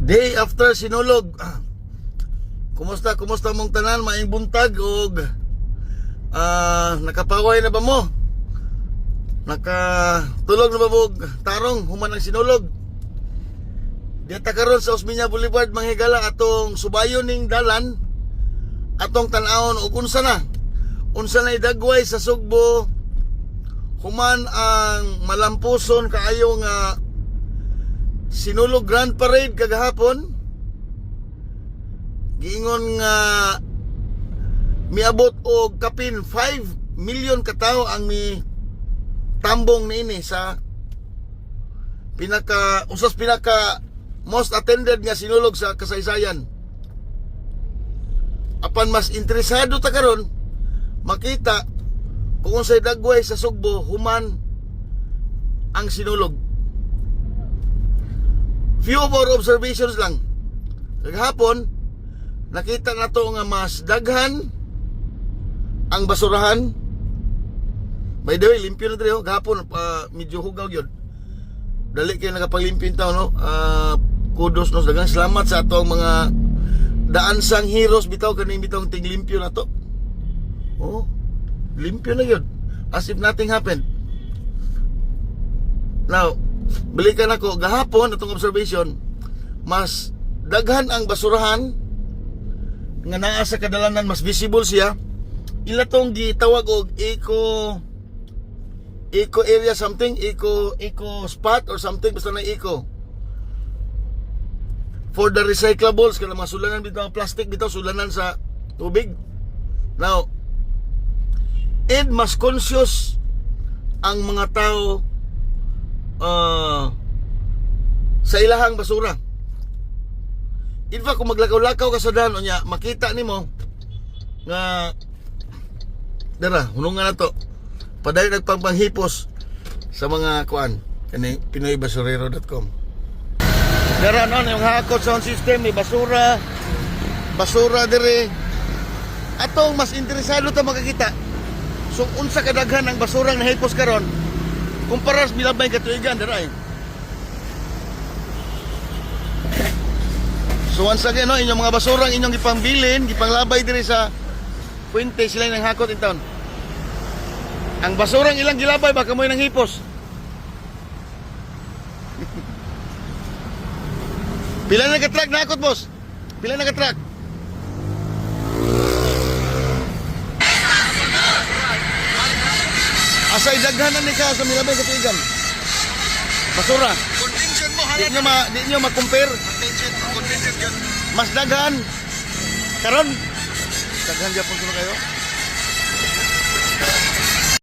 Day after Sinulog. Kumusta, kumusta mong tanan, maayong buntag og nakapaway na ba mo? Nakatulog na ba mo og tarong human ang Sinulog? Dita karon sa Osmeña Boulevard, mga higala, atong subayon ning dalan, atong tan-awon og unsa na. Unsa na idagway sa Sugbo human ang malampuson kaayo nga Sinulog Grand Parade kagahapon. Giingon nga miabot og kapin 5 million katao ang mi tambong niini sa pinaka usas pinaka most attended nga sinulog sa kasaysayan. Apan mas interesado ta karon makita kung unsay dagway sa Sugbo human ang Sinulog. Few of our observations lang. Kagahapon, nakita na to nga mas daghan ang basurahan. By the way, limpyo na diri oh. Gahapon pa medyo hugaw gyud. Dali kayo nakapaglimpyo taon, no. Kudos no, daghang salamat sa atong mga daansang heroes bitaw, kaning bitawng tiglimpyo na to. Oh, limpyo na yun. As if nothing happened. Now, balikan ako, gahapon, atong observation, mas daghan ang basurahan nga naa sa kadalanan, mas visible siya. Ila tong gitawag og eco eco area something, eco eco spot or something, basta na eco. For the recyclables, kana mga sulanan bitaw ang plastic bitaw, sulanan sa tubig. Now, and mas conscious ang mga tao sa ilahang basura. In fact, kung maglakaw-lakaw ka sa daan, unya, makita nimo nga dara, hunungan na to. Padayon nagpangpanghipos sa mga kuan kani pinoybasurero.com. Dara no, yung hakot sound system, may basura. Basura dire. Atong mas interesado ta makakita. So unsa kadaghan ang basurang nahipos karon kumpara sa milabay katuigan dara eh. So once again, no, inyong mga basurang inyong gipangbilin, gipanglabay diri sa puente, sila nang hakot in town. Ang basurang ilang gilabay baka mo'y nang hipos. Pila na ka-truck nahakot, boss? Pila na ka-truck? Asay daghan na ni ka sa milabay katuigan. Basura. Convention mo, Di nyo ma-compare. Convention, convention yun. Mas daghan. Karon daghan gyapon sila kayo.